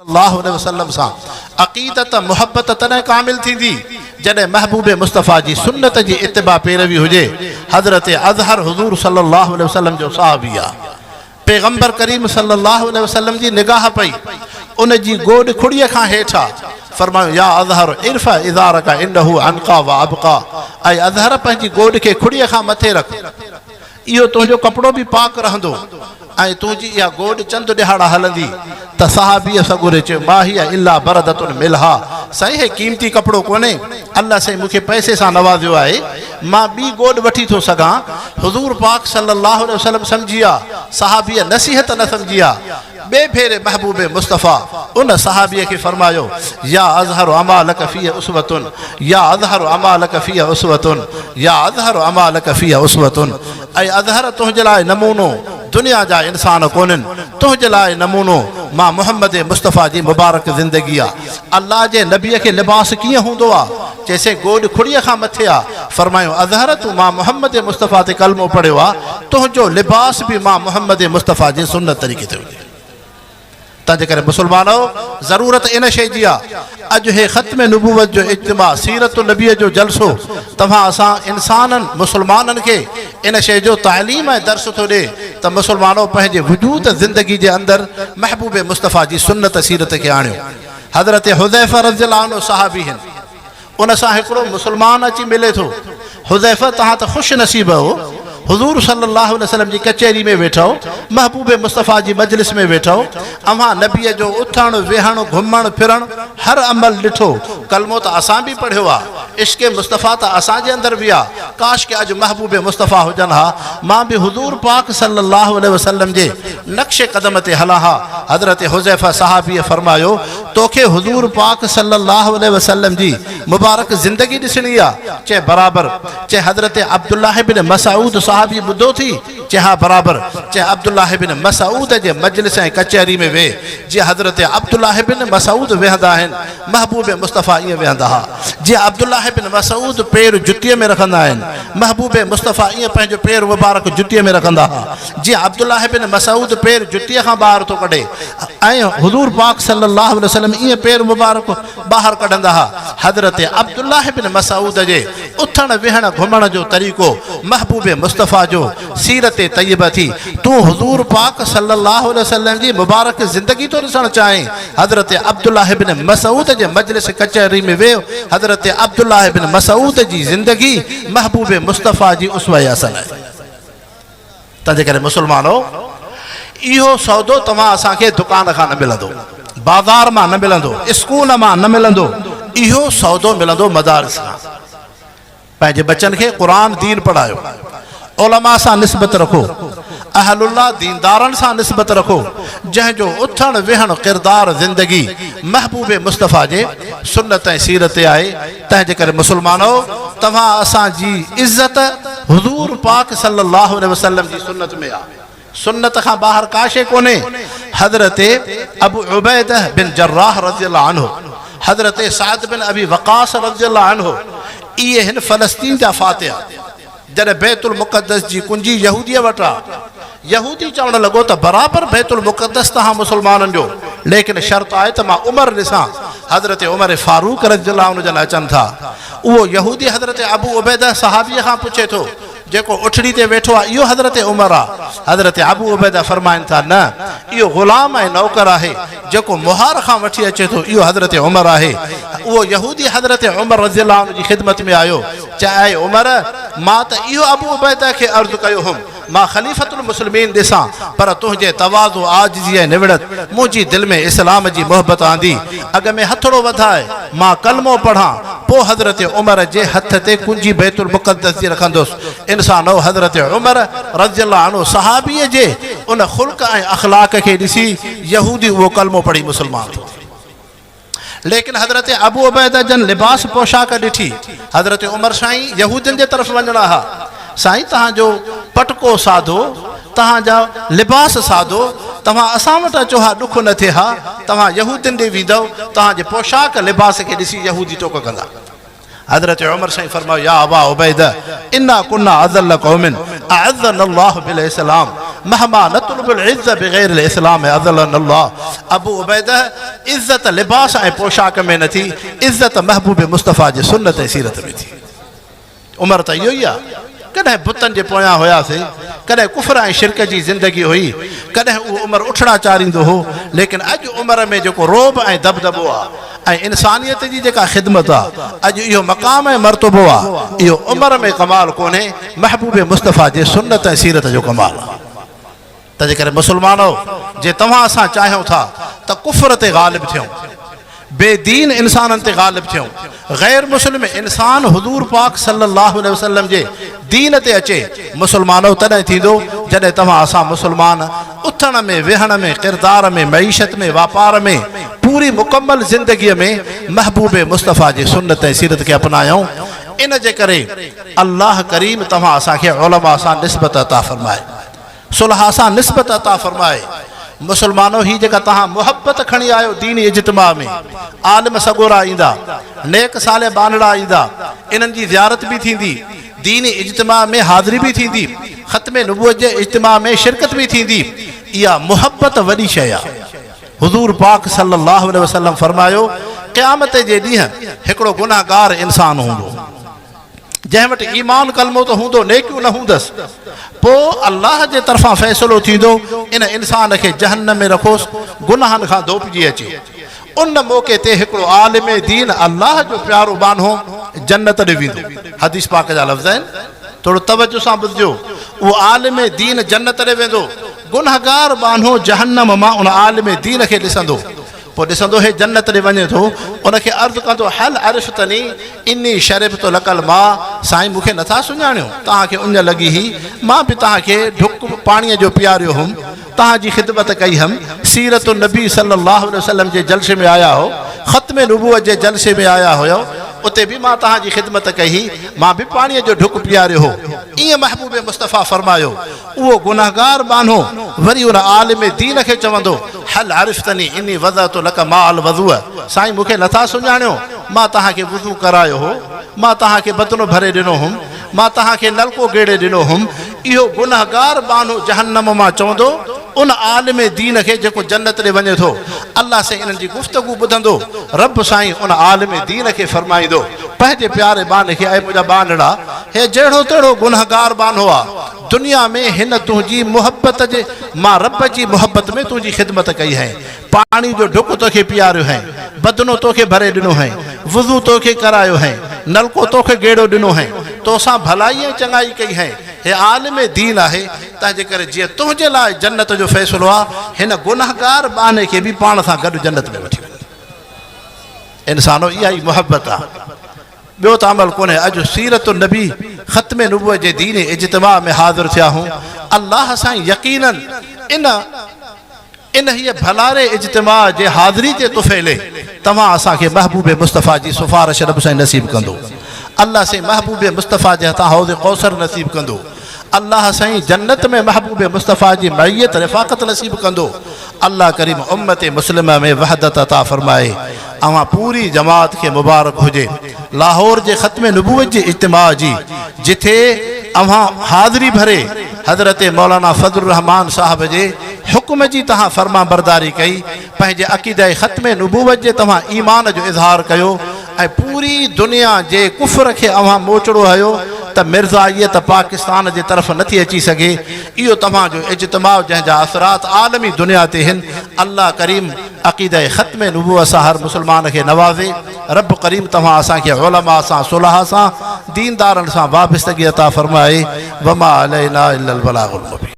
الله عليه وسلم سان عقيدت محبت تڏهن ڪامل ٿيندي جڏهن محبوب مصطفيٰ جي سنت جي اتباع پيروي هجي. حضرت اظهر حضور صلي الله عليه وسلم جو صحابي آ. پيغمبر ڪريم صلي الله عليه وسلم جي نگاهه پئي ان جي گوڏ کڙيء کان هيٺ آ. فرمايو يا اظهر ارفع ازارک انه انقي وابقي اي اظهر پنهنجي گوڏ کي کڙيء کان مٿي رک. اهو تنهنجو ڪپڙو به پاڪ رهندو ۽ تنهنجي اها گوڏ چند ڏهاڙا هلندي ته صحابيء سڳوري چيو، ما هي الا بردة ملحا، سائين هي قيمتي ڪپڙو ڪونهي، الله سائين مون کي پئسي سان نوازيو آهي، مان ٻي گوڏ وٺي ٿو سگهان. حضور پاڪ صلي الله عليه وسلم سمجهي ها، صحابيء نصيحت نه سمجهي ها. ٻئي ڀيري محبوب مصطفيٰ ان صحابيء کي فرمايو، يا اظهر اما لک في اسوة، يا اظهر اما لک في اسوة، يا اظهر اما لک في اسوة، اي اظهر تنهنجي لاء نمونو دنيا جا انسان ڪونهن، تنهنجي لاء نمونو مان محمد مصطفيٰ جي مبارڪ زندگي آ. الله جي نبيء کي لباس ڪيئن هوندو آ؟ چيسين گوڏ کڙيء کان مٿي آ. فرمايو، اظهر تون مان محمد مصطفيٰ تي ڪلمو پڙهيو آ، تنهنجو لباس به مان محمد مصطفيٰ جي سنت طريقي تي هجي. تنهنجي ڪري مسلمانؤ! ضرورت ان شيء جي آ، اڄ هي ختم نبوت جو اجتماع، سيرت النبيء جو جلسو، توهان اسان انسانن، مسلمانن کي ان شيء جو تعليم ۽ درس ٿو ڏي ته مسلمانؤ پنهنجي وجود زندگي جي اندر محبوب مصطفيٰ جي سنت سيرت کي آڻيو. حضرت حذيفه رضي الله عنه صحابي هن. ان سان هڪڙو مسلمان اچي ملي ٿو. حذيفه توهان ته خوش نصيب آهيو، حضور صلي الله عليه وسلم جي ڪچهري ۾ ويٺؤ، محبوب مصطفيٰ جي مجلس ۾ ويٺؤ، اوهان نبيء جو اٿڻ، ويهڻ، گهمڻ ڦرڻ، هر عمل ڏٺو، ڪلمو ته اسان به پڙهيو آ، عشق مصطفيٰ ته اسان جي اندر به آ، ڪاش ڪه اڄ محبوب مصطفيٰ هجن ها، مان به حضور پاڪ صلي الله عليه وسلم جي نقش قدم تي هلان ها. حضرت حذيفه صحابيء فرمايو، توکي حضور پاڪ صلي الله عليه وسلم جي مبارڪ زندگي ڏسڻي آ؟ چي برابر. چي حضرت عبدالله بن مسعود صحابي ٻڌو ٿي؟ چي ها برابر. چي عبدالله بن مسعود جي مجلس ۽ ڪچهري ۾ ويهه، جيئن حضرت عبدالله بن مسعود ويهندا آهن، محبوب مصطفيٰ ائين ويهندا ها. جيئن عبدالله بن مسعود پير جتيء ۾ رکندا آهن، محبوب مصطفيٰ ائين پنهنجو پير مبارڪ جتيء ۾ رکندا ها. جيئن عبدالله بن مسعود پير جتيء کان ٻاهر ٿو ڪڍي ۽ حضور پاڪ صلي الله عليه وسلم ائين پير مبارڪ ٻاهر ڪڍندا ها. حضرت عبدالله بن مسعود جي اٿڻ ويهڻ گهمڻ جو طريقو محبوب مصطفيٰ جو سيرت طيبه ٿي. تون حضور پاڪ صلي الله عليه وسلم جي مبارڪ زندگي ٿو ڏسڻ چاهين؟ حضرت عبدالله بن مسعود جي مجلس ڪچهري ۾ ويهه، حضرت عبدالله بن مسعود جي زندگي محبوب مصطفيٰ جي اسوه حسنه آهي. تنهنجي ڪري مسلمانو! اهو سودو توهان اسان کي دڪان کان نه ملندو، بازار مان نه ملندو، اسڪول مان نه ملندو، اهو سودو ملندو مدارس کان. پنهنجي ٻچن کي قرآن دين پڙهايو، علماء سان نسبت رکو، اهل الله ديندارن سان نسبت رکو، جنهن جو اٿڻ ويهڻ ڪردار زندگي محبوب مصطفيٰ جي سنت ۽ سيرت تي آهي، تنهن جي ڪري مسلمانو! توهان اسان جي عزت حضور پاڪ صلي الله عليه وسلم جي سنت ۾ آ. سنت کان ٻاهر ڪا شيء ڪونهي. حضرت ابو عبيده بن جراح رضي الله عنه، حضرت سعد بن ابي وقاص رضي الله عنه اهي هن فلسطين جا فاتح. جڏهن بيت المقدس جي ڪنجي يهوديء وٽ آ. يهودي چوڻ لڳو ته برابر بيت المقدس توهان مسلمانن جو، ليڪن شرط آهي ته مان عمر ڏسان. حضرت عمر فاروق رضي الله عنه جن اچن ٿا. اهو يهودي حضرت ابو عبيده صحابيء کان پڇي ٿو، جيڪو اٺڙي تي ويٺو آهي اهو حضرت عمر آ؟ حضرت ابو عبيده فرمائن ٿا، نه، اهو غلام ۽ نوڪر آهي، جيڪو مهار کان وٺي اچي ٿو اهو حضرت عمر آهي. اهو يهودي حضرت عمر رضي الله عنه جي خدمت ۾ آيو. چيائين، اي عمر! مان ته اهو ابو عبيده کي عرض ڪيو هوم، مان خليفة المسلمين ڏسان، پر تنهنجي تواضع، عاجزي ۽ نوڙت منهنجي دل ۾ اسلام جي محبت آندي. اڳ ۾ هٿڙو وڌاء، مان ڪلمو پڙهان، پوء حضرت عمر جي هٿ تي ڪنجي بيت المقدس جي رکندس. انسانؤ! حضرت عمر رضي الله عنه صحابيء جي ان خلق ۽ اخلاق کي ڏسي يهودي اهو ڪلمو پڙهي مسلمان ٿيو. ليڪن حضرت ابو عبيده جن لباس پوشاڪ ڏٺي، حضرت عمر سائين يهودين جي طرف وڃڻا ها، سائين توهان جو پٽڪو سادو، توهان جا لباس سادو، توهان اسان وٽ اچو ها ڏک نه ٿئي ها، توهان يهودين ڏي ويندؤ، توهان جي پوشاڪ لباس کي ڏسي يهودي ٽوڪ ڪندا. حضرت عمر سائين فرمايو، يا ابا عبيده انا ڪنا اذل قوم اعزنا الله بالاسلام. مهما نطلب العزة بغير الاسلام اذلنا الله ابو عبيده عزت لباس ۽ پوشاڪ ۾ نه ٿي، عزت محبوب مصطفيٰ جي سنت ۽ سيرت ۾ ٿي. عمر ته اهو ئي آ. ڪڏهن بتن جي پويان هياسي، ڪڏهن ڪفر ۽ شرڪ جي زندگي هئي، ڪڏهن اهو عمر اٺڙا چاريندو هو، ليڪن اڄ عمر ۾ جيڪو رعب ۽ دٻدٻو آ ۽ انسانيت جي جيڪا خدمت آ، اڄ اهو مقام ۽ مرتبو آ، اهو عمر ۾ ڪمال ڪونهي، محبوب مصطفيٰ جي سنت ۽ سيرت جو ڪمال آ. تنهنجي ڪري مسلمانؤ! جي توهان اسان چاهيون ٿا ته ڪفر تي غالب ٿيون، بي دين انسانن تي غالب ٿيون، غير مسلم انسان حضور پاڪ صلي الله عليه وسلم جي دين تي اچي، مسلمانؤ تڏهن ٿيندو جڏهن توهان اسان مسلمان اٿڻ ۾، ويهڻ ۾، ڪردار ۾، معيشت ۾، واپار ۾، پوري مڪمل زندگيء ۾ محبوب مصطفيٰ جي سنت ۽ سيرت کي اپنايون، ان جي ڪري الله ڪريم توهان اسان کي علماء سان نسبت عطا فرمائي. صلح سان نسبت عطا فرمائي. مسلمانو هي جيڪا توهان محبت کڻي آيو ديني اجتماع ۾ عالم سڳورا ايندا، نيڪ صالح ٻانهڙا ايندا، انهن جي زيارت به ٿيندي، ديني اجتماع ۾ حاضري به ٿيندي، ختم نبوت جي اجتماع ۾ شرڪت به ٿيندي، اها محبت وڏي شيء آ. حضور پاڪ صلي الله عليه وسلم فرمايو، قيامت جي ڏينهن هڪڙو گنهگار انسان هوندو. جنهن وٽ ايمان ڪلمو ته هوندو نيڪيون نه هوندس پوء الله جي طرفان فيصلو ٿيندو ان انسان کي جهنم ۾ رکوس گناهن کان ڌوپجي اچي ان موقعي تي هڪڙو عالم دين الله جو پيارو ٻانهو جنت ڏي ويندو حديث پاڪ جا لفظ آهن ٿورو توجه سان ٻڌجو اهو عالم دين جنت ڏي ويندو گنهگار ٻانهو جهنم مان ان عالم دين کي ڏسندو پوء ڏسندو هي جنت ڏي وڃي ٿو، ان کي عرض ڪندو، هل عرفتني اني شربت لک الماء، سائين مون کي نٿا سڃاڻيو، توهان کي اڃ لڳي هئي، مان به توهان کي ڍڪ پاڻيء جو پياريو هوم، توهان جي خدمت ڪئي هيم، سيرت النبي صلي الله عليه وسلم جي جلسي ۾ آيا هو، ختم نبوت جي جلسي ۾ آيا هيو، اتي به مان توهان جي خدمت ڪئي هئي، مان به پاڻيء جو ڍڪ پياريو هو. ائين محبوب مصطفيٰ فرمايو. اهو گنهگار ٻانهو وري ان عالم دين کي چوندو، هل عرفتني اني وضعت لک ماء الوضوء، سائين مون کي نٿا سڃاڻيو، مان توهان کي وضو ڪرايو هو، مان توهان کي بدنو ڀري ڏنو هوم، مان توهان کي نلڪو گيڙي ڏنو هوم. اهو گنهگار ٻانهو جهنم مان چوندو ان عالم دين کي جيڪو جنت ڏي وڃي ٿو. الله سائين انهن جي گفتگو ٻڌندو، رب سائين ان عالم دين کي فرمائيندو، پنهنجي پياري ٻانهي کي، اي منهنجا ٻانهڙا! هي جهڙو تهڙو گنهگار ٻانهو آ، دنيا ۾ هن تنهنجي محبت جي مان رب جي محبت ۾ تنهنجي خدمت ڪئي هئين، پاڻي جو ڍڪ توکي پياريو هئين، بدنو توکي ڀري ڏنو هئين، وضو توکي ڪرايو هئين، نلڪو توکي گيڙو ڏنو هئين، توسان ڀلائي ۽ چڱائي ڪئي هئين، هي عالم دين آهي، تنهنجي ڪري جيئن تنهنجي لاء جنت جو فيصلو آ، هن گنهگار ٻانهي کي به پاڻ سان گڏ جنت ۾ وٺي وڃ. انسانو اها ئي محبت آ. ٻيو ته عمل ڪونهي، اڄ سيرت النبي ختم نبوت جي ديني اجتماع ۾ حاضر ٿيا هون، الله سائين يقيناً ان انهيء ڀلاري اجتماع جي حاضري جي طفيلي توهان اسان کي محبوب مصطفيٰ جي سفارش رب سائين نصيب ڪندو، الله سائين محبوب مصطفيٰ جي هٿان حوض ڪوثر نصيب ڪندو، الله سائين جنت ۾ محبوب مصطفيٰ جي معيت رفاقت نصيب ڪندو، الله ڪريم امت مسلمه ۾ وحدت عطا فرمائي. اوهان پوري جماعت کي مبارڪ هجي لاهور جي ختم نبوت جي اجتماع جي جٿي اوهان حاضري ڀري حضرت مولانا فضل الرحمان صاحب جي حڪم جي توهان فرمانبرداري ڪئي پنهنجي عقيده ختم نبوت جي توهان ايمان جو اظهار ڪيو ۽ پوري دنيا جي ڪفر کي اوهان موچڙو هنيو ته مرزائيت پاڪستان جي طرف نٿي اچي سگهي اهو توهان جو اجتماع جنهن جا اثرات عالمي دنيا تي هن الله ڪريم عقيده ختم نبوت سان هر مسلمان کي نوازي، رب ڪريم توهان اسان کي علماء سان صلح سان ديندارن سان وابستگي عطا فرمائي، وما علينا الا البلاغ المبين.